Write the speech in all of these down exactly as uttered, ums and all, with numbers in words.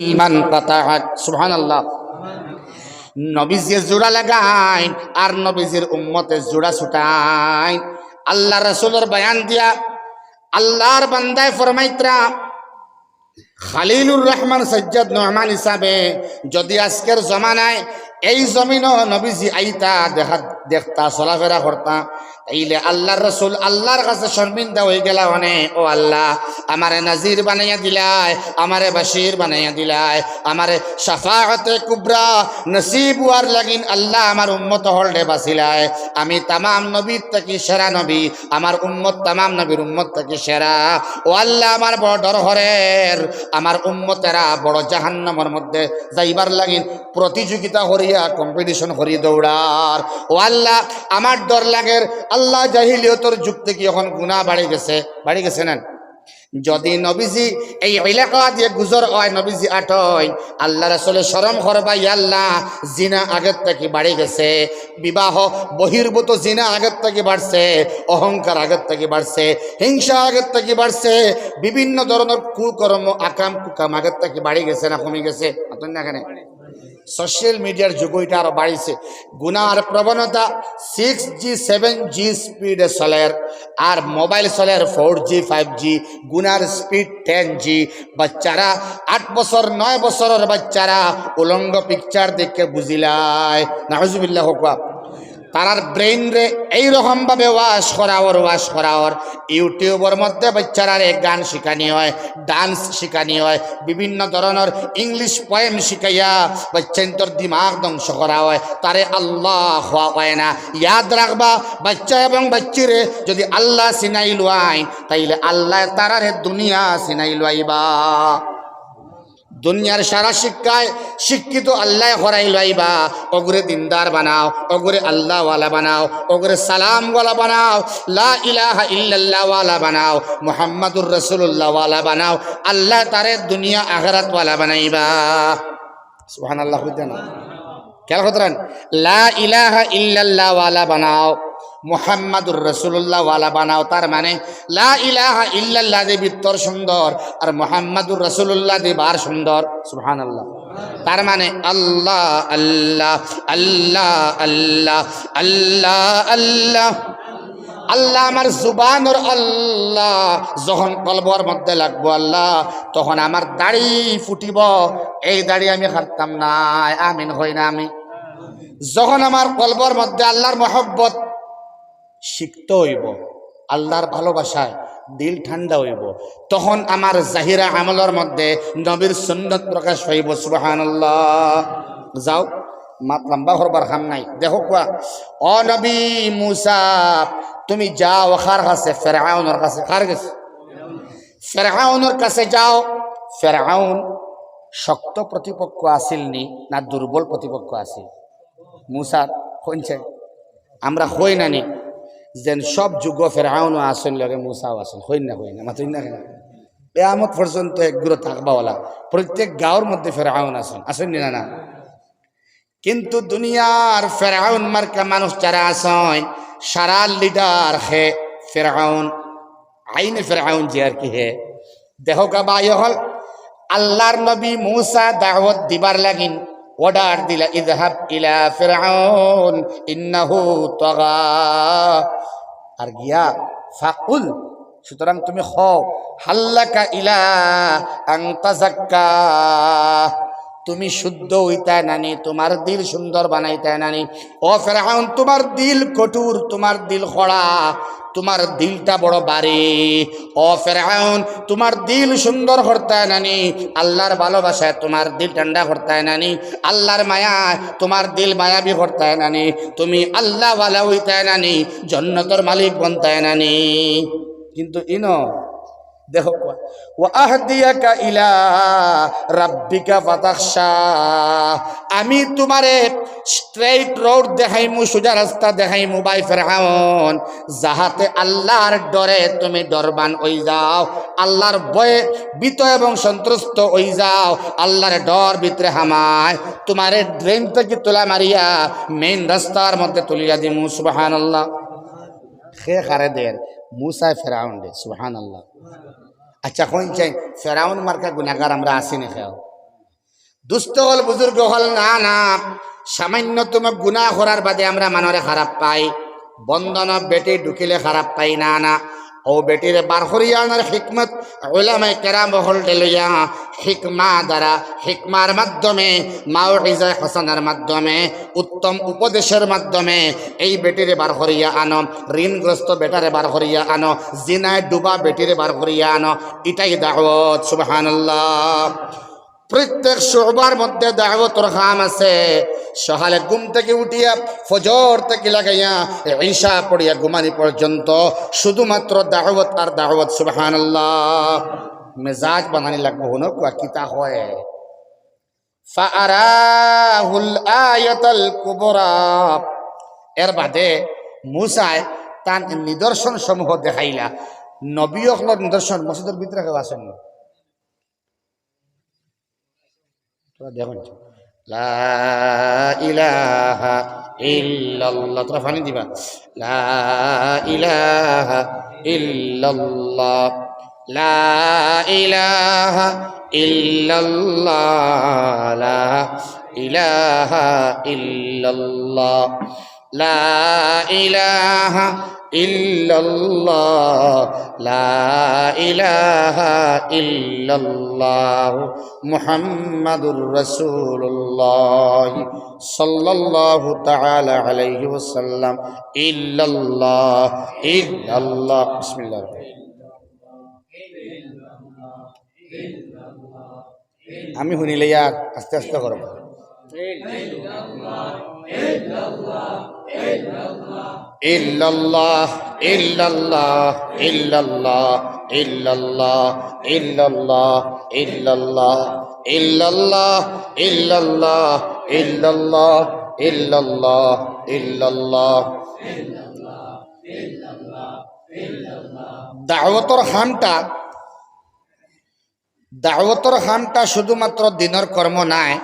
من قطعك. সুবহানাল্লাহ। নবীজিয়ে জোড়া লাগাইন আর নবীজির উম্মতে জোড়া ছুটাইন। আল্লার রাসূলর বয়ান দিয়া আল্লার বান্দায় ফরমাইতরা, খালিলুর রহমান সাজ্জাদ নোমান হিসাবে যদি আজকের জমানায় এই জমিনও নবীজি আইতা, দেখা, দেখতা, চলাফেরা করতা, তাইলে আল্লার রাসূল আল্লার কাছে শর্মিন্দা অইগেলা অনে, "ও আল্লাহ, আমারে নাজির বানাইয়া দিলায়, আমারে বাশির বানাইয়া দিলায়, আমারে শাফাআতে কুবরা নসিব অওয়ার লাগিন আল্লাহ আমার উম্মত অকলরে বাছিলায়। আমি তামাম নবীর থাকি সেরা নবী, আমার উম্মত তামাম নবীর উম্মত থাকি সেরা। ও আল্লাহ, আমার বড় ডর করের, আমার উম্মতেরা বড় জাহান্নামর মধ্যে যাইবার লাগিন প্রতিযোগিতা করিয়া, competition করি দৌড়ার। ও আল্লাহ, আমার ডর লাগের। আল্লাহ, জাহিলিয়তর যুগ থাকি অখন গুনা বাড়ি গেছে, বাড়ি গেছে না?" যদি নবীজি এই এলাকা দিয়া গুজর অয়, নবীজি আটইন, আল্লার রাসূলে শরম করবা, "ইয়া আল্লাহ, জিনা আগের থাকি বাড়ি গেছে, বিবাহ বহির্ভূত জিনা আগের থাকি বাড়ছে, অহংকার আগের থাকি বাড়ছে, হিংসা আগের থাকি বাড়ছে, বিভিন্ন ধরনর কুকর্ম, আকাম কুকাম আগের থাকি বাড়ি গেছে না কমি গেছে?" মাতইন না কেনে? Social media-র যুগ, ইটা আরো বাড়িছে। গুনার প্রবণতা six G, seven G speed-এ চলের, আর mobile চলের four G, five G, গুনার speed ten G। বাচ্চারা আট বছর, নয় বছরর বাচ্চারা উলঙ্গ picture দেখে বুঝিলায়। নাউজুবিল্লাহ কউক্কা। তারার brain-রে এই রকম ভাবে wash করাওর, wash করাওর। YouTube-র মধ্যে বাচ্চারারে গান শিখানি অয়, dance শিখানি অয়, বিভিন্ন ধরনর English poem শিখাইয়া বাচ্চাইন্তর দিমাগ ধ্বংস করা অয়। তারে আল্লাহ কওয়া অয় না। ইয়াদ রাখবা, বাচ্চা এবং বাচ্চিরে যদি আল্লাহ চিনাইলাইন, তাইলে আল্লায় তারারে দুনিয়া চিনাইলাইবা। দুনিয়ার সারা শিক্ষায় শিক্ষিত আল্লায় করাইলাইবা। অগুরে দিনদার বানাও, অগুরে আল্লাহওয়ালা বানাও, অগুরে সালামওয়ালা বানাও, লা ইলাহা ইল্লাল্লাহওয়ালা বানাও, মুহাম্মাদুর রাসূলুল্লাহওয়ালা বানাও। আল্লায় তারে দুনিয়া আখিরাতওয়ালা বানাইবা। সুবহানাল্লাহ কইতা না? খেয়াল করইন, লা ইলাহা ইল্লাল্লাহওয়ালা বানাও, মুহাম্মাদুর রাসূলুল্লাহওয়ালা বানাও। তার মানে লা ইলাহা ইল্লাল্লাহ দি ভিতর সুন্দর, আর মুহাম্মাদুর রাসূলুল্লাহ দি বার সুন্দর। সুবহানাল্লাহ। তার মানে আল্লাহ, আল্লাহ, আল্লাহ, আল্লাহ, আল্লাহ, আল্লাহ। আল্লাহ আমার জুবানর আল্লাহ, যখন কলবর মধ্যে লাগবো আল্লাহ, তখন আমার দাড়ি ফুটিবো। এই দাড়ি আমি কাটতাম নায়। আমিন কইন না আমি? যখন আমার কলবর মধ্যে আল্লাহর মহব্বত সিক্ত অইবো, আল্লাহর ভালোবাসায় দিল ঠান্ডা অইবো, তখন আমার জাহিরা আমলর মধ্যে নবীর সুন্নত প্রকাশ পাইবো। সুবহানাল্লাহ। যাও, মাত লম্বা করবার কাম নাই। দেখউক্কা, ও নবী মুসা, তুমি যাও কার কাছে? ফেরাউনর কাছে। কার কাছে? ফেরাউনর কাছে যাও। ফেরাউন শক্ত প্রতিপক্ষ আছিল নি, না দুর্বল প্রতিপক্ষ আছিল? মুসার কইনছে, আমরা কই না নি, যেন সব যুগো ফেরাউনও আছইন, লগে মুসাও আছইন। কইন না, কইন না, মাতইন না কেনে? কিয়ামত পর্যন্ত একগুলো থাকবাওয়ালা, প্রত্যেক গাঁওর মধ্যে ফেরাউন আছইন, আছইন নি না? না। কিন্তু দুনিয়ার ফেরাউন মার্কা মানুষ যারা আছইন, সারা লিডার হে ফেরাউন, আইনে ফেরাউন যে আর কি হে। দেখউক্কা ভাই অকল, আল্লাহর নবী মুসা দাওয়াত দিবার লাগিন অর্ডার দিলা, "ইযহাব ইলা ফিরআউন ইন্নাহু তাগা।" আর গিয়া ফাকুল, সুতরাং তুমি কও, "হাল্লাকা ইলা আন তাযাক্কা।" তুমি শুদ্ধ অইতায় না নি, তুমার দিল সুন্দর বানাইতায় না নি? ও ফেরাউন, তুমার দিল কঠোর, তুমার দিল কড়া, তুমার দিলটা বড় ভারী। ও ফেরাউন, তুমার দিল সুন্দর করতায় না নি? আল্লাহর ভালোবাসায় তুমার দিল ঠান্ডা করতায় না নি? আল্লাহর মায়ায় তুমার দিল মায়াবী করতায় না নি? তুমি আল্লাহওয়ালা অইতায় না নি? জন্নতর মালিক বনতায় না নি? কিন্তু ইনো দেখউক্কা, "ওয়া আহদিয়াকা ইলা রাব্বিকা ফাতাখশা।" আমি তুমারে straight road দেখাইমু, সোজা রাস্তা দেখাইমু, ভাই ফেরাউন, যাহাতে আল্লাহর ডরে তুমি ডরবান অই যাও, আল্লাহর ভয়ে ভীত এবং সন্ত্রস্ত অই যাও, আল্লাহর ডর ভিতরে হামায়, তুমারে drain থাকি তুলা মারিয়া main রাস্তার মধ্যে তুলিয়া দিমু। সুবহানাল্লাহ। কে কারে দের? মুসায় ফেরাউনরে। সুবহানাল্লাহ। আচ্ছা, কইন চাই, ফেরাউন মার্কা গুনাগার আমরা আছি নি কেউ? দুস্ত অকল, বুজুর্গ অকল, না, না, সামান্যতম গুনা করার বাদে আমরা মানষরে খারাপ পাই। বন্দন বেটি ঢুকিলে খারাপ পাই না, না। অউ বেটিরে বার করিয়া আনার হিকমত, উলামায়ে কেরাম অকলরে লইয়া হিকমা দ্বারা, হিকমার মাধ্যমে, মাউইজায়ে হাসানার মাধ্যমে, উত্তম উপদেশের মাধ্যমে এই বেটিরে বার করিয়া আনো, ঋণগ্রস্ত বেটারে বার করিয়া আনো, জিনায় ডুবা বেটিরে বার করিয়া আনো। ইটাই দাওয়াত। সুবহানাল্লাহ। প্রত্যেক শুবার মধ্যে দাওয়াতর কাম আছে। সকালে ঘুম থাকি উঠিয়া, ফজর থাকি লাগাইয়া, ইশা পড়িয়া ঘুমানি পর্যন্ত শুধুমাত্র দাওয়াত আর দাওয়াত। সুবহানাল্লাহ। মেজাজ বানানি লাগবো, হুনো কুয়া কিতা কয়। ফাআরাহুল আয়াতাল কুবরা। এর বাদে মুসায় তান নিদর্শন সমূহ দেখাইলা। নবী অকলর নিদর্শন মসজিদর ভিতরে কেউ আছইন নি? তোরা দেখো না। লা ইলাহা ইল্লাল্লাহ। তোরা পানি দিবা। লা ইলাহা ইল্লাল্লাহ। লা ইলাহা ইল্লাল্লাহ। লা ইলাহা ইল্লাল্লাহ। লা ইলাহা ইল্লাল্লাহ, লা ইলাহা ইল্লাল্লাহ, মুহাম্মাদুর রাসূলুল্লাহ সাল্লাল্লাহু তাআলা আলাইহি ওয়াসাল্লাম, ইল্লাল্লাহ, ইল্লাল্লাহ। বিসমিল্লাহ। আমি হুনিলে আর আস্তে আস্তে করো। ইল্লাল্লাহ, ইল্লাল্লাহ, ইল্লাল্লাহ, ইল্লাল্লাহ, ইল্লাল্লাহ, ইল্লাল্লাহ, ইল্লাল্লাহ। দাওয়াতর কামটা দাওয়াতর কামটা শুধুমাত্র দিনর কর্ম নায়,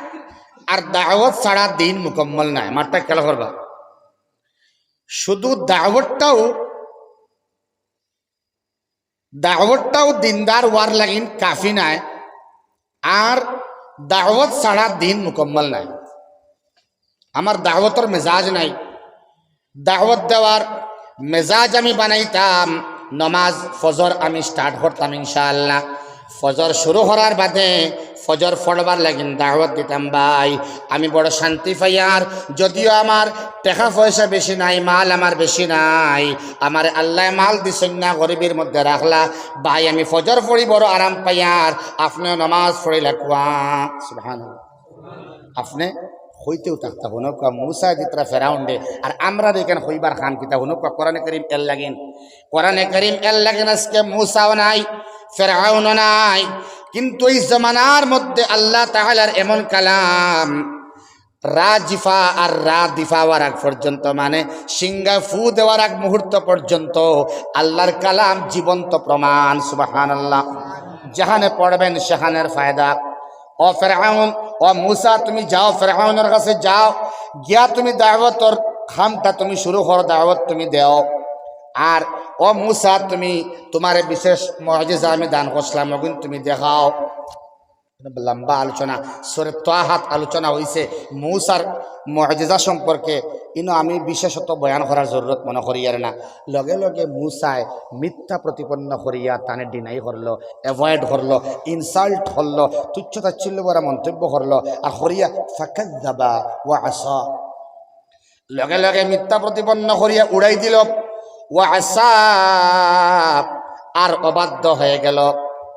আর দাওয়াত ছাড়া দিন মুকম্মল নায়। মাতটা খেয়াল করবা, শুধু দাওয়াতটাও, দাওয়াতটাও দিনদার অওয়ার লাগিন কাফি নায়, আর দাওয়াত ছাড়া দিন মুকম্মল নায়। আমার দাওয়াতর মেজাজ নাই, দাওয়াত দেওয়ার মেজাজ আমি বানাইতাম। নমাজ ফজর আমি start করতাম ইনশাআল্লাহ। ফজর শুরু করার বাদে ফজর পড়বার লাগিন দাওয়াত দিতাম ভাই। আমি বড় শান্তি পাইয়ার, যদিও আমার টেকা পয়সা বেশি নাই, মাল আমার বেশি নাই, আমারে আল্লায় মাল দিছইন না, গরিবির মধ্যে রাখলা ভাই, আমি ফজর পড়ি বড় আরাম পাইয়ার, আপনেও নমাজ পড়িলা কুয়া। সুবহানাল্লাহ। আপনে কইতেও থাকতা, হুনো কুয়া মুসায় দিতরা ফেরাউনরে, আর আমরার ইখান কইবার কাম কিতা? হুনো কুয়া কোরআনে করিম এর লাগিন, কোরআনে করিম এর লাগিন আজকে মুসাও নাই, ফেরাউনও নাই, কিন্তু এই জমানার মধ্যে আল্লাহ তাআলার এমন কালাম, রাজিফা আর রাদিফা অওয়ার আগ পর্যন্ত, মানে সিংগায় ফু দেওয়ার আগ মুহূর্ত পর্যন্ত আল্লাহর কালাম জীবন্ত প্রমাণ। সুবহানাল্লাহ। যেখানে পড়বেন সেখানের ফায়দা। ও ফেরাউন, ও মুসা, তুমি যাও, ফেরাউনর কাছে যাও, গিয়া তুমি দাওয়াতর কামটা তুমি শুরু করো, দাওয়াত তুমি দেও। আর ও মুসা, তুমি, তুমারে বিশেষ মুজিজা আমি দান করছিলাম, অগুন তুমি দেখাও। লম্বা আলোচনা, সূরা ত্বাহাত আলোচনা অইছে মুসার মুজিজা সম্পর্কে, ইনো আমি বিশেষত বয়ান করার জরুরত মনো করিয়ার না। লগে লগে মুসায় মিথ্যা প্রতিপন্ন করিয়া তানে deny করলো, avoid করলো, insult করলো, তুচ্ছ তাচ্ছিল্য ভরা মন্তব্য করলো, আর করিয়া ফাকাজ্জাবা ওয়া আসা, লগে লগে মিথ্যা প্রতিপন্ন করিয়া উড়াই দিল। ওয়া আসা, আর অবাধ্য হয়ে গেল।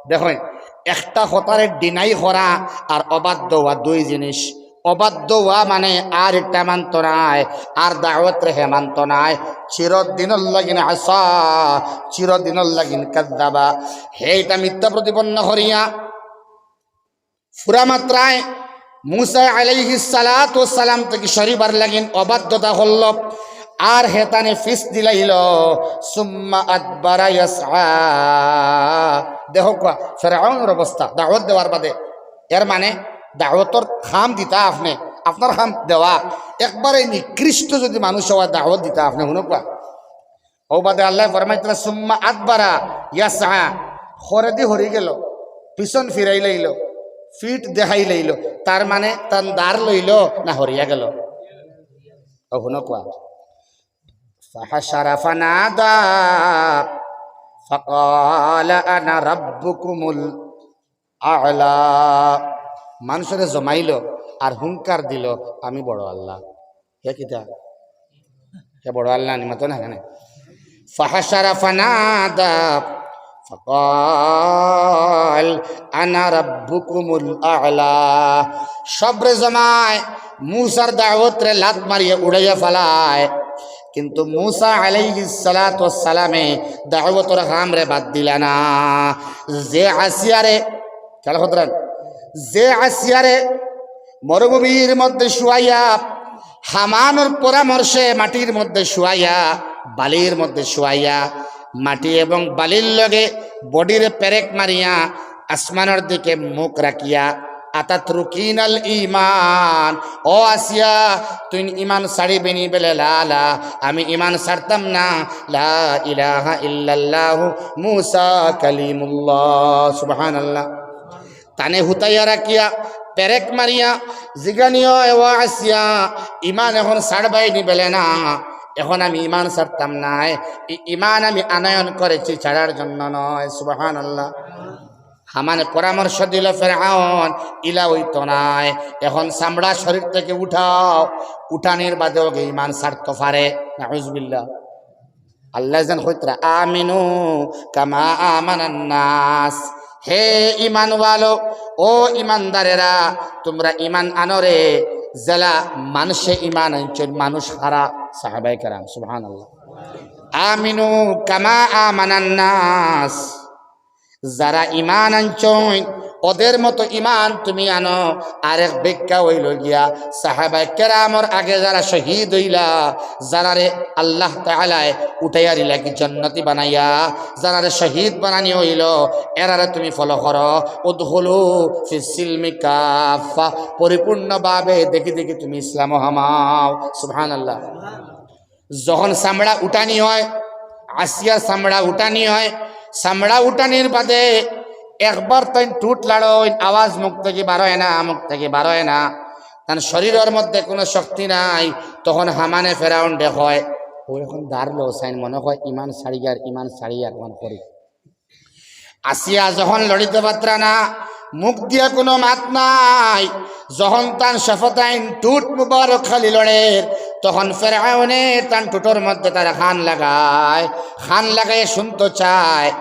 দেখইন, একটা কথারে deny করা আর অবাধ্য অওয়া দুই জিনিস। অবাধ্য অওয়া মানে আর ইটা মানতো নায়, আর দাওয়াতরে হে মানতো নায়। চিরদিনর লাগিন আসা, চিরদিনর লাগিন কাজ্জাবা। হে ইটা মিথ্যা প্রতিপন্ন করিয়া পুরা মাত্রায় মুসা আলাইহিস সালাতু ওয়াস সালাম থাকি সরিবার লাগিন অবাধ্যতা করল, আর হে তানে পিছ দিলাইল। সুম্মা আদবারা ইয়াসআ। দেখো কুয়া ফেরাউনর অবস্থা দাওয়াত দেওয়ার বাদে। এর মানে দাওয়াতর কাম দিতা আপনে, আপনার কাম দেওয়া। একবারে নিকৃষ্ট যদি মানুষ অয়, দাওয়াত দিতা আপনে, হুনো কুয়া। অউ বাদে আল্লায় ফরমাইতরা, "সুম্মা আদবারা ইয়াসআ", হরেদি হরি গেল, পিছন ফিরাইলাইল। পিঠ দেখাই লইল, তার মানে তান দার লইল না হরিয়া গেল? ও হুনো কুয়া। فحشر فنادى فقال أنا ربكم الأعلى। মানুষরে জমাইল আর হুঙ্কার দিল, "আমি বড় আল্লাহ।" হে কিতা? হে বড় আল্লাহ নি মাতো না কেনে? فحشر فنادى فقال أنا ربكم الأعلى। সবরে জমায়, মুসার দাওয়াতরে লাত মারিয়া উড়াইয়া ফালায়, কিন্তু মুসা আলাইহিস সালাতু ওয়াস সালামে দাওয়াতর কামরে বাদ দিলা না। যে আসিয়ারে, খেয়াল করতরা, যে আসিয়ারে মরুভূমির মধ্যে শুয়াইয়া, হামানর পরামর্শে মাটির মধ্যে শুয়াইয়া, বালির মধ্যে শুয়াইয়া, মাটি এবং বালির লগে বডিরে পেরেক মারিয়া, আসমানর দিকে মুখ রাখিয়া, আতাতরুকিনাল ঈমান, ও আসিয়া, তুই ঈমান ছাড়িবে নি? বলে, লা, লা, আমি ঈমান ছাড়তাম না। লা ইলাহা ইল্লাল্লাহু মুসা কালিমুল্লাহ। সুবহানাল্লাহ। তানে হুতাইয়া রাখিয়া, পেরেক মারিয়া, জিগানি অয়, "ও আসিয়া, ঈমান এখন ছাড়বায় নি?" বলে, "না, এখন আমি ঈমান ছাড়তাম নায়, ই-, ঈমান আমি আনয়ন করেছি, ছাড়ার জন্য নয়।" সুবহানাল্লাহ। হামানে পরামর্শ দিল, "ফেরাউন, ইলা অইতো নায়, এখন চামড়া শরীর থেকে উঠাও, উঠানির বাদে অগে ঈমান ছাড়তো পারে।" নাউজুবিল্লাহ। আল্লায় যেন কইতরা, "আমিনু কামা আমানান নাস।" হে ঈমানওয়ালো, ও ঈমানদারেরা, তুমরা ঈমান আনো রে, যেলা মানষে ঈমান আনছইন, মানুষ হারা সাহাবায়ে কেরাম, সুবহানাল্লাহ। "আমিনু কামা আমানান নাস।" যারা ঈমান আনছইন, ওদের মতো ঈমান তুমি আনো। আরেক ব্যাখ্যা অইলো গিয়া, সাহাবায়ে কেরামর আগে যারা শহীদ অইলা, যারারে আল্লাহ তাআলায় উঠাইয়া দিলা কি জন্নতি বানাইয়া, যারারে শহীদ বানানি অইলো, এরারে তুমি ফলো করো। উদখুলু ফিস সিলমি কাফফা, পরিপূর্ণভাবে দেখি দেখি তুমি ইসলামো হামাও। সুবহানাল্লাহ। যখন চামড়া উঠানি অয়, আসিয়ার চামড়া উঠানি অয়, চামড়া উঠানির বাদে একবার তাইন ঠুট লাড়ইন, আওয়াজ মুখ থাকি বারয় না, মুখ থাকি বারয় না, তান শরীরর মধ্যে কুনু শক্তি নাই। তখন হামানে ফেরাউনরে কয়, "ও এখন দার লও চাইন, মনে কয় ঈমান ছাড়িয়ার, ঈমান ছাড়িয়ার, অখন করি।" আসিয়া যখন লড়িতে পারতরা না, মুখ দিয়া কুনু মাত নাই, যখন তান শফতাইন, ঠুট মুবারক খালি লড়ের, তখন ফেরাউনে তান ঠুটর মধ্যে তার কান লাগায়, কান লাগাইয়া হুনতো চায়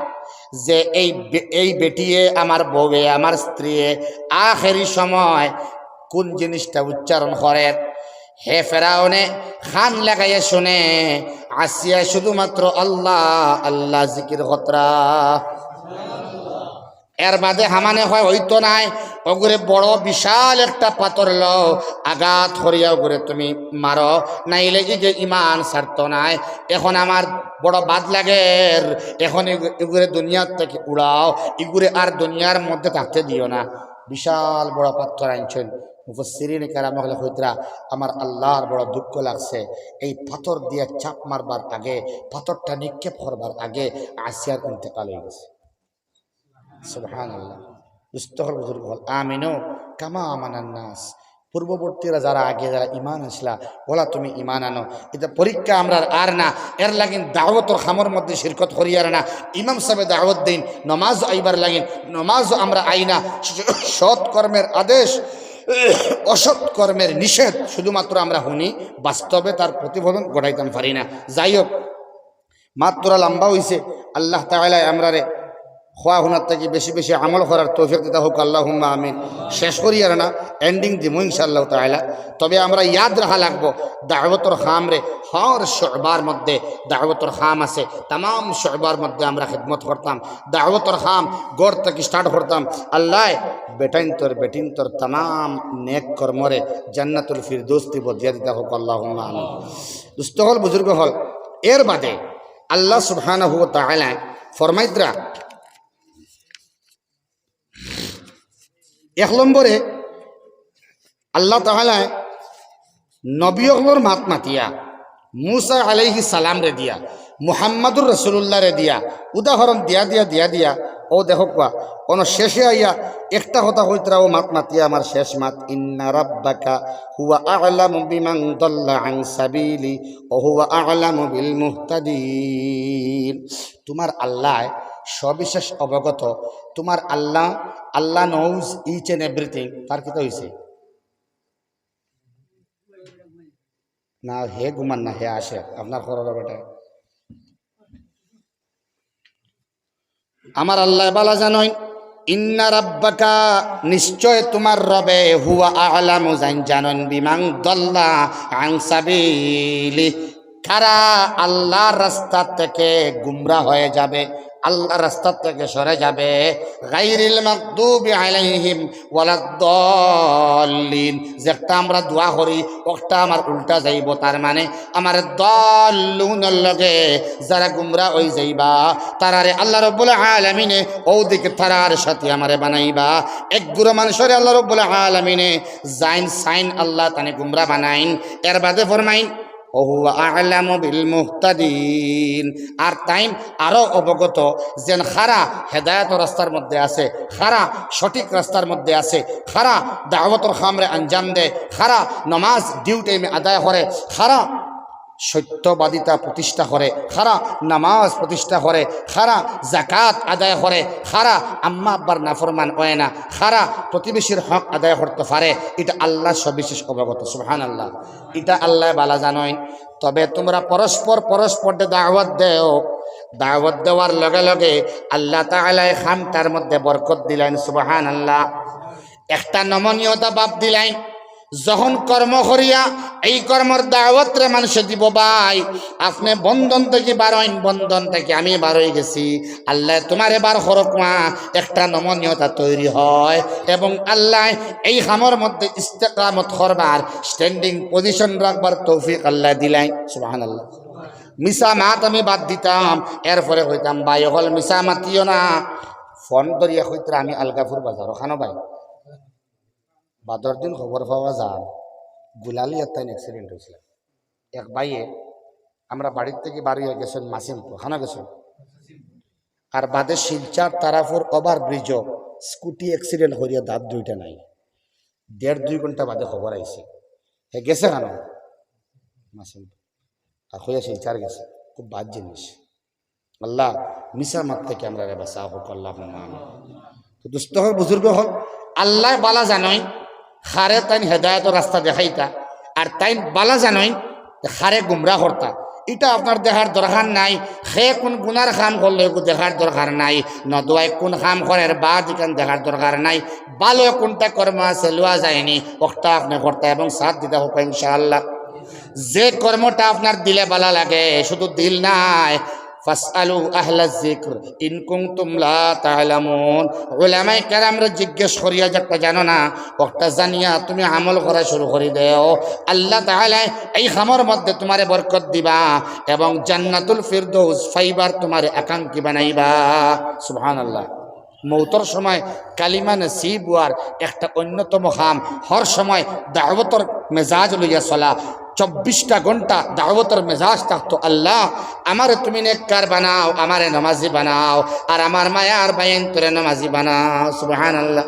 যে এই বে-, এই বেটিয়ে, আমার বউয়ে, আমার স্ত্রীয়ে আখেরি সময় কুন জিনিসটা উচ্চারণ করের। হে ফেরাউনে কান লাগাইয়া হুনে, আসিয়া শুধুমাত্র আল্লাহ, আল্লাহ জিকির করতরা। এর বাদে হামানে কয়, "অইতো নায়, অগুরে বড় বিশাল একটা পাথর লও, আঘাত করিয়া অগুরে তুমি মারো, নাইলে ইগে ঈমান ছাড়তো নায়। এখন আমার বড় বাদ লাগের, এখন ইগু-, ইগুরে দুনিয়ার থাকি উড়াও, ইগুরে আর দুনিয়ার মধ্যে থাকতে দিও না।" বিশাল বড় পাথর আনছইন। মুফাসসিরিনে কেরাম অকলে কইতরা, "আমার আল্লাহর বড় দুঃখ লাগছে, এই পাথর দিয়া চাপ মারবার আগে, পাথরটা নিক্ষেপ করবার আগে আসিয়ার ইন্তেকাল অই গেছে।" সুবহানাল্লাহ। দোস্ত অকল, বুজুর্গ অকল, আমিনু কামা আমানান নাস। পূর্ববর্তীরা যারা আগে যারা ঈমান আনছিলা, অলা তুমি ঈমান আনো। ইটা পরীক্ষা আমরার আর না, এর লাগিন দাওয়াতর কামর মধ্যে শিরকত করিয়ার না। ইমাম সাবে দাওয়াত দেইন, নমাজ আইবার লাগিন, নমাজ আমরা আই না। সৎ কর্মের আদেশ, অসৎ কর্মের নিষেধ শুধুমাত্র আমরা হুনি, বাস্তবে তার প্রতিফলন ঘটাইতাম পারি না। যাই হোক, মাত থুড়া লম্বা অইছে। আল্লাহ তাআলায় আমরারে কওয়া হুনার থাকি বেশি বেশি আমল করার তৌফিক দিতা হউক, আল্লাহুম্মা আমিন। শেষ করিয়ার না, ending দিমু ইনশাআল্লাহ তাআলা। তবে আমরা ইয়াদ রাখা লাগবো, দাওয়াতর কামরে হর শুবার মধ্যে দাওয়াতর কাম আছে, তামাম শুবার মধ্যে আমরা খেদমত করতাম, দাওয়াতর কাম ঘর থাকি start করতাম। আল্লায় বেটাইন্তর বেটিন্তর তামাম নেক কর্মরে জান্নাতুল ফিরদৌস দি বদলিয়া দিতা হউক, আল্লাহুম্মা আমিন। দোস্ত অকল, বুজুর্গ অকল, এর বাদে আল্লাহ সুবহানাহু ওয়া তাআলায় ফরমাইতরা, এক নম্বরে আল্লাহ তাআলায় নবী অকলর মাত মাতিয়া, মুসা আলাইহিস সালামরে দিয়া, মুহাম্মাদুর রাসূলুল্লাহরে দিয়া, উদাহরণ দিয়া দিয়া দিয়া দিয়া ও দেখো কুয়া, অনো শেষে আইয়া একটা কথা কইতরা, ও মাত মাতিয়া আমার শেষ মাত, "ইন্না রাব্বাকা হুয়া আ'লামু বিমান দাল্লা আন সাবিলি ওয়া হুয়া আ'লামু বিল মুহতাদিন।" তোমার আল্লাহ সবিশেষ অবগত, তোমার আল্লাহ, আল্লাহ knows each and everything। তার কিতা অইছে? না, হে ঘুমান না, হে আসে, আপনার খরর বেটা। আমার আল্লাহ বালা জানইন, "ইন্না রাব্বাকা", নিশ্চয় তোমার রবে, "হুয়া আ'লামু", জান জানইন, "বিমান দাল্লা আন সাবিলি", কারা আল্লাহর রাস্তা থেকে গুমরা হয়ে যাবে, আল্লাহর রাস্তা থেকে সরে যাবে, "গাইরিল মাগদুবি আলাইহিম ওয়ালাদ্দাল্লিন", যেটা আমরা দোয়া করি, ওটা আমার উল্টা যাইব। তার মানে আমার দাল্লুনর লগে যারা গুমরা অই যাইবা, তারারে আল্লাহ রব্বুল আলামিনে ওদিকে তারার সাথে আমারে বানাইবা। এক গুরু মানুষরে আল্লাহ রব্বুল আলামিনে জাইন সাইন আল্লাহ তানে গুমরা বানাইন, এর বাদে ফরমাইন, "ওয়া হুয়া আ'লামু বিল মুহতাদিন।" আর তাইন আরো অবগত, যেন খারা হেদায়েতর রাস্তার মধ্যে আছে, খারা সঠিক রাস্তার মধ্যে আছে, খারা দাওয়াতর কামরে আঞ্জাম দেয়, খারা নামাজ ডিউ টাইমে আদায় করে, খারা সত্যবাদিতা প্রতিষ্ঠা করে, খারা নামাজ প্রতিষ্ঠা করে, খারা জাকাত আদায় করে, খারা আম্মা আব্বার নাফরমান অয় না, খারা প্রতিবেশীর হক আদায় করতে পারে, ইটা আল্লাহ সবিশেষ অবগত। সুবহানাল্লাহ। ইটা আল্লাহ বালা জানইন। তবে তোমরা পরস্পর পরস্পররে দাওয়াত দেও, দাওয়াত দেওয়ার লগে লগে আল্লাহ তাআলায় খামটার মধ্যে বরকত দিলাইন। সুবহানাল্লাহ। একটা নমনীয়তা ভাব দিলাইন। যখন কর্ম করিয়া এই কর্মর দাওয়াতরে মানুষে দিব, "ভাই, আপনে বন্ধন থাকি বারইন, বন্ধন থাকি আমি বারই গেছি।" আল্লায় তোমারে বার করউক মা, একটা নমনীয়তা তৈরি হয় এবং আল্লায় এই কামর মধ্যে ইস্তেকামত করবার, standing position রাখবার তৌফিক আল্লায় দিলাইন। সুবহানাল্লাহ। মিছা মাত আমি বাদ দিতাম, এরপরে কইতাম, "ভাই অকল মিছা মাতিও না।" ফোন ধরিয়া কইতরা, "আমি আলগাপুর বাজার, ওখানো ভাই।" বাদর দিন খবর পাওয়া যায়, গুলালিয়াত তাইন accident অইছিল। এক ভাইয়ে আমরা বাড়ির থাকি বারইয়া গেছইন মাসিমপুর, খানো গেছইন। আর বাদে শিলচর তারাপুর over bridge-ও scooty accident করিয়া দাঁত দুইটা নাই। দেড় দুই ঘন্টা বাদে খবর আইছে, হে গেছে খানো মাসিমপুর। আর কইয়া শিলচর গেছে, খুব বাদ জিনিস। আল্লাহ, মিছা মাত থাকি আমরারে বাঁচাও, কউক্কা আল্লাহুম্মা আমিন। তো দোস্ত অকল, বুজুর্গ অকল, আল্লায় বালা জানইন, খারে তাইন হেদায়েতর রাস্তা দেখাইতা, আর তাইন বালা জানইন, খারে গুমরা করতা। ইটা আপনার দেখার দরকার নাই, কে কুন গুনার কাম করলে ইগু দেখার দরকার নাই, নদুয়ায় কুন কাম করের বাদ ইখান দেখার দরকার নাই। ভালো কুনটা কর্ম আছে, লওয়া যায়নি, ওটা আপনে করতা এবং সাথ দিতা অউক্কা ইনশাআল্লাহ। যে কর্মটা আপনার দিলে বালা লাগে, শুধু দিল নায়, "ফাসআলু আহলা যিকর ইন কুনতুম লা তা'লামুন।" উলামায়ে কেরামরে জিজ্ঞেস করিয়া যেটা জানো না, ওটা জানিয়া তুমি আমল করা শুরু করি দেও। আল্লাহ তাআলায় এই কামর মধ্যে তোমারে বরকত দিবা এবং জান্নাতুল ফিরদৌস পাইবার তোমারে আকাঙ্ক্ষী বানাইবা। সুবহানাল্লাহ। মৌতর সময় কালিমা নসিব অওয়ার একটা অন্যতম কাম, হর সময় দাওয়াতর মেজাজ লইয়া চলা। চব্বিশটা ঘন্টা দাওয়াতর মেজাজ থাকতো, "আল্লাহ, আমারে তুমি নেককার বানাও, আমারে নমাজি বানাও, আর আমার মায়ার ভাইয়াইন্তরে নমাজি বানাও।" সুবহানাল্লাহ।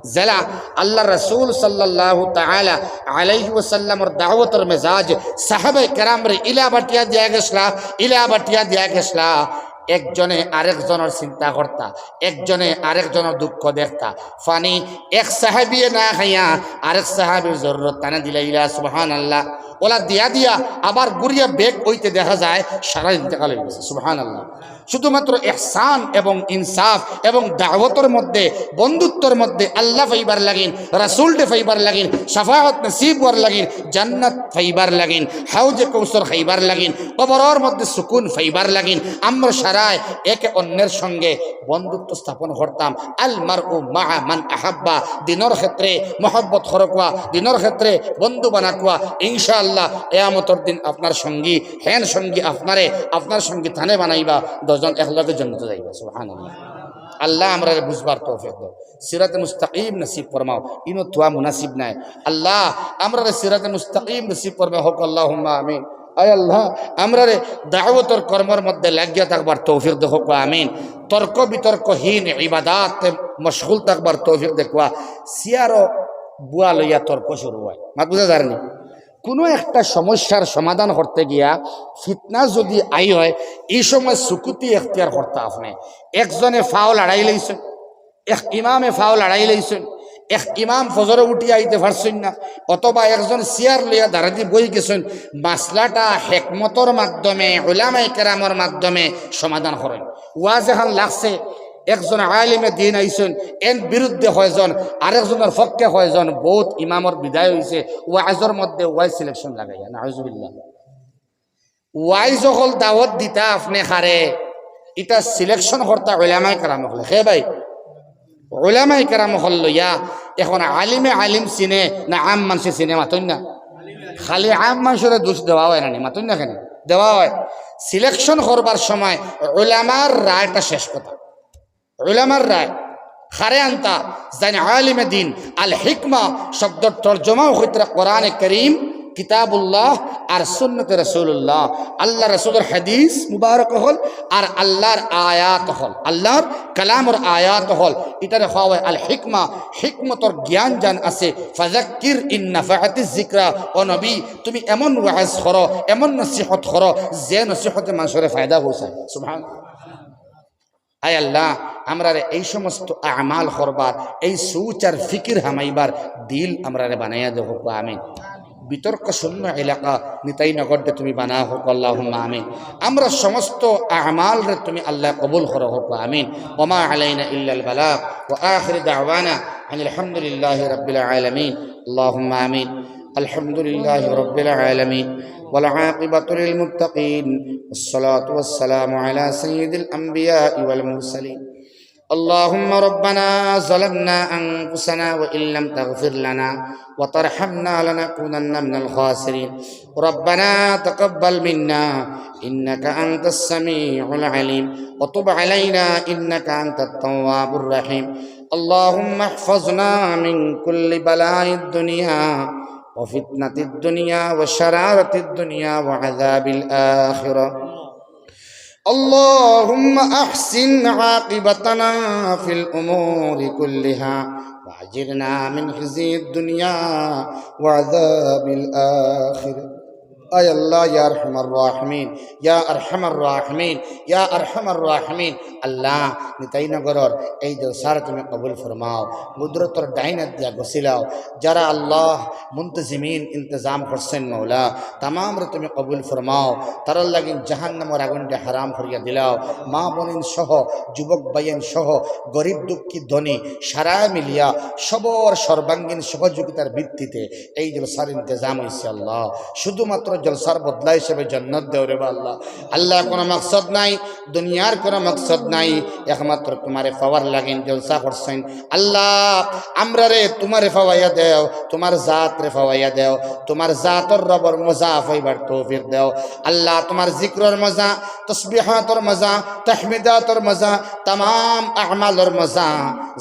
যেলা আল্লাহ রাসূল সাল্লাল্লাহু তাআলা আলাইহি ওয়াসাল্লামর দাওয়াতর মেজাজ সাহাবায়ে কেরামরে ইলা বাটিয়া দিয়া গেছলা, ইলা বাটিয়া দিয়া গেছলা। একজনে আরেকজনর চিন্তা করতা, একজনে আরেকজনর দুঃখ দেখতা। পানি এক সাহাবিয়ে না খাইয়া আরেক সাহাবির জরুরত তানে দিলাইলা, সুবহানাল্লাহ। ওলা দিয়া দিয়া আবার ঘুরিয়া back অইতে দেখা যায় সারা ইন্তেকাল অই গেছে, সুবহানাল্লাহ। শুধুমাত্র ইহসান এবং ইনসাফ এবং দাওয়াতর মধ্যে, বন্ধুত্বর মধ্যে আল্লাহ পাইবার লাগিন, রাসূলরে পাইবার লাগিন, শাফাআত নসিব অওয়ার লাগিন, জান্নাত পাইবার লাগিন, হাউজে কৌসর খাইবার লাগিন, কবরর মধ্যে সুকুন পাইবার লাগিন, আমরা সারায় একে অন্যের সঙ্গে বন্ধুত্ব স্থাপন করতাম। আল মারউ মাআ মান আহাব্বা, দিনর ক্ষেত্রে মহব্বত করউক্কা, দিনর ক্ষেত্রে বন্ধু বানাউক্কা। ইনশাআল্লাহ কিয়ামতর দিন আপনার সঙ্গী, হেন সঙ্গী আপনারে, আপনার সঙ্গী তানে বানাইবা, দশজন একলগে জন্নতো যাইবা। সুবহানাল্লাহ। আল্লাহ আমরারে বুঝবার তৌফিক দেও। সিরাতে মুস্তাকিম নসিব ফরমাও। ইনো থুয়া মুনাসিব নায়। আল্লাহ, আমরারে সিরাতে মুস্তাকিম নসিব ফরমাও, কউক্কা আল্লাহুম্মা আমিন। আয় আল্লাহ, আমরারে দাওয়াতর কর্মর মধ্যে লাগিয়া থাকবার তৌফিক দেও, কউক্কা আমিন। তর্ক বিতর্কহীন ইবাদতে মশগুল থাকবার তৌফিক দেউক্কা। চেয়ারো বওয়া লইয়া তর্ক শুরু অয়, মাত বুঝা যারনি? কুনু একটা সমস্যার সমাধান করতে গিয়া ফিতনা যুদি আই অয়, ই সময় সুকুতি এখতিয়ার করতা আপনে। একজনে ফাও লড়াই লইছইন, এক ইমামে ফাও লড়াই লইছইন, এক ইমাম ফজরো উঠি আইতে পারছইন না, অথবা একজন চেয়ার লইয়া দাঁড়াদি বই গেছইন, মাসলাটা হেকমতর মাধ্যমে, উলামায়ে কেরামর মাধ্যমে সমাধান করইন। ওয়াজ এখান লাগছে, একজন আলিমে দিন আইছইন, এন বিরুদ্ধে কয়জন, আরেকজনর পক্ষে কয়জন, বউত ইমামর বিদায় অইছে, ওয়াজর মধ্যে ওয়াইজ selection লাগাইয়া, নাউজুবিল্লাহ। ওয়াইজ অকল দাওয়াত দিতা আপনে কারে, ইটা selection করতা উলামায়ে কেরাম অকলে। হে ভাই, উলামায়ে কেরাম অকল লইয়া, এখন আলিমে আলিম চিনে না আম মানষে চিনে, মাতইন না? খালি আম মানষরে দোষ দেওয়া অয় না নি, মাতইন না কেনে? দেওয়া অয়। Selection করবার সময় উলামার রায়টা শেষ কথা। উলামার রায় কারে আনতা, যাইন আলিমে দিন। আল হিকমা শব্দর তর্জমাও অইতরা কোরআনে করিম, কিতাবুল্লাহ আর সুন্নতে রাসূলুল্লাহ। আল্লার রাসূলর হাদিস মুবারক অকল আর আল্লার আয়াত অকল, আল্লার কালামর আয়াত অকল, ইটারে কওয়া অয় আল হিকমা। হিকমতর জ্ঞান যান আছে, ফাযাক্কির ইন নাফাআতিজ যিকরা, ও নবী, তুমি এমন ওয়াজ করো, এমন নসিহত করো, যে নসিহতে মানষরে ফায়দা পৌঁছায়। সুবহানাল্লাহ। আয় আল্লাহ, আমরারে এই সমস্ত আমাল করবার, এই সোচ আর ফিকির হামাইবার দিল আমরারে বানাইয়া দেও, কউক্কা আমিন। বিতর্ক শূন্য এলাকা নিতাই নগররে তুমি বানাও, কউক্কা আল্লাহুম্মা আমিন। আমরার সমস্ত আমালরে তুমি আল্লাহ কবুল করো, কউক্কা আমিন। ওমা আলাইনা ইল্লাল বালাগ, ওয়া আখিরু দাওয়ানা আনিল হামদুলিল্লাহি রাব্বিল আলামিন। আল্লাহুম্মা আমিন। الحمد لله رب العالمين، والعاقبة للمتقين، والصلاة والسلام على سيد الأنبياء والمرسلين. اللهم ربنا ظلمنا أنفسنا وإن لم تغفر لنا وترحمنا لنكونن من الخاسرين. ربنا تقبل منا إنك أنت السميع العليم وتب علينا إنك أنت التواب الرحيم. اللهم احفظنا من كل بلاء الدنيا وفتنة الدنيا وشرارة الدنيا وعذاب الآخرة. اللهم أحسن عاقبتنا في الأمور كلها وأجرنا من خزي الدنيا وعذاب الآخرة. আয় আল্লাহ, ইয়া আরহামার রাহিমিন, ইয়া আরহামার রাহিমিন, ইয়া আরহামার রাহিমিন। আল্লাহ, নিতাই নগরর এই জলসারে তুমি কবুল ফরমাও। কুদরতর ডাইন আত দিয়া গছিলাও। যারা আল্লাহ মুনতাজিমিন ইন্তেজাম করছইন মাওলা, তামামরে তুমি কবুল ফরমাও। তারার লাগি জাহান্নামর আগুনরে হারাম করিয়া দিলাও। মা বইন সহ, যুবক ভাইয়াইন সহ, গরিব দুঃখী ধনী সারায় মিলিয়া সবর সর্বাঙ্গীন সহযোগিতার ভিত্তিতে এই জলসার ইন্তেজাম অইছে আল্লাহ। শুধুমাত্র জলসার বদলা হিসাবে জন্নত দেও রে বা আল্লাহ। আল্লাহ, কোনো মকসদ নাই, দুনিয়ার কোনো মকসদ নাই, একমাত্র তুমারে পাওয়ার লাগিন জলসা করছইন। আল্লাহ, আমরারে তুমারে পাওয়াইয়া দেও, তুমার জাতরে পাওয়াইয়া দেও, তুমার জাতর রবর মজা পাইবার তৌফিক দেও। আল্লাহ, তুমার জিক্রর মজা, তসবিহাতর মজা, তাহমিদাতর মজা, তামাম আমালর মজা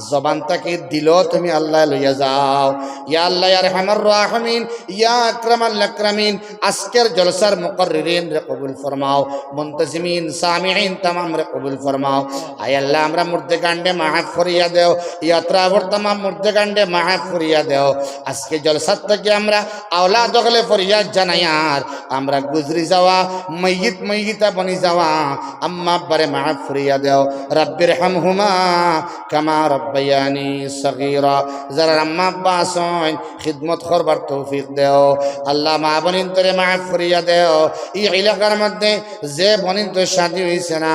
জবান থাকি দিলো তুমি আল্লাহ লইয়া যাও। ইয়া আল্লাহ, ইয়া আরহামার রাহিমিন, ইয়া আকরামাল আকরামিন, আজকের জলসার মুকাররিনরে কবুল ফরমাও, মুনতাজিমিন, সামিইন তামামরে কবুল ফরমাও। আয় আল্লাহ, আমরার মুর্দেগানরে মাফ করিয়া দেও, ইয়াত্রাবর তামাম মুর্দেগানরে মাফ করিয়া দেও। আজকে জলসার থাকি আমরা আওলাদ অকলে ফরিয়াদ জানাইয়ার, আমরা গুজরি যাওয়া, মইয়িত মইয়িতা বনি যাওয়া আম্মা আব্বারে মাফ করিয়া দেও। রাব্বিরহামহুমা কামা রাব্বায়ানি সগীরা। যারার আম্মা আব্বা আছইন, খিদমত করবার তৌফিক দেও। আল্লাহ, মা বইনতরে মাফ করিয়া দেও। ই এলাকার মধ্যে যে বইনতর শাদি অইছে না,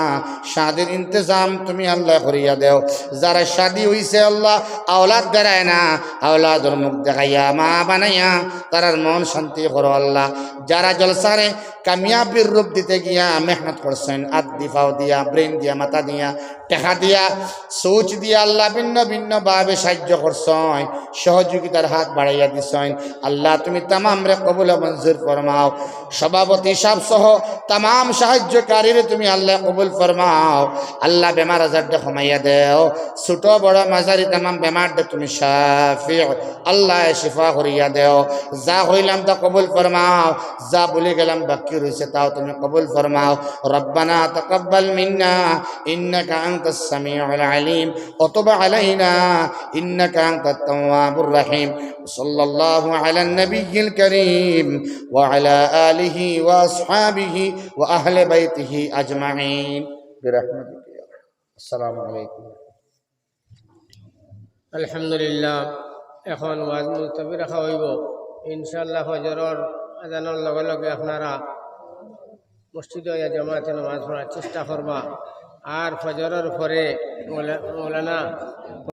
শাদির ইন্তেজাম তুমি আল্লাহ করিয়া দেও। যারা শাদি অইছে আল্লাহ, আওলাদ দেরায় না, আওলাদর মুখ দেখাইয়া, মা বানাইয়া, তারার মন শান্তি করো আল্লাহ। যারা জলসারে কামিয়াবির রূপ দিতে গিয়া মেহনত করছইন, আত দি, পাও দিয়া, ব্রেইন দিয়া, মাথা দিয়া, টেকা দিয়া, সোচ দিয়া, আল্লাহ ভিন্ন ভিন্ন ভাবে সাহায্য করছইন, সহযোগিতার হাত বাড়াইয়া দিছইন। আল্লাহ, তুমি তামামরে কবুল ও মঞ্জুর ফরমাও। সভাপতি সাব সহ তামাম সাহায্যকারীরে তুমি আল্লাহ কবুল ফরমাও। আল্লাহ, বেমার আজাররে কমাইয়া দেও, ছোট বড় মাঝারি তামাম বেমাররে তুমি শাফি আল্লাহ শিফা করিয়া দেও। যা কইলাম তা কবুল ফরমাও, যা ভুলি গেলাম বাকি রইছে তাও তুমি কবুল ফরমাও। রব্বানা তাকাব্বাল মিন্না ইন্নাকা أنت السميع العليم وتب علينا إنك أنت التواب الرحيم. صلى الله على النبي الكريم وعلى آله وأصحابه وأهل بيته أجمعين برحمتك يا أرحم. السلام عليكم. আলহামদুলিল্লাহ, এখন ওয়াজ মুলতবি রাখা অইবো। ইনশাআল্লাহ, ফজরর আজানর লগে লগে আপনারা মসজিদো আইয়া জামাতে নামাজ পড়ার চেষ্টা করবা। আর ফজরর পরে মৌলা-, মৌলানা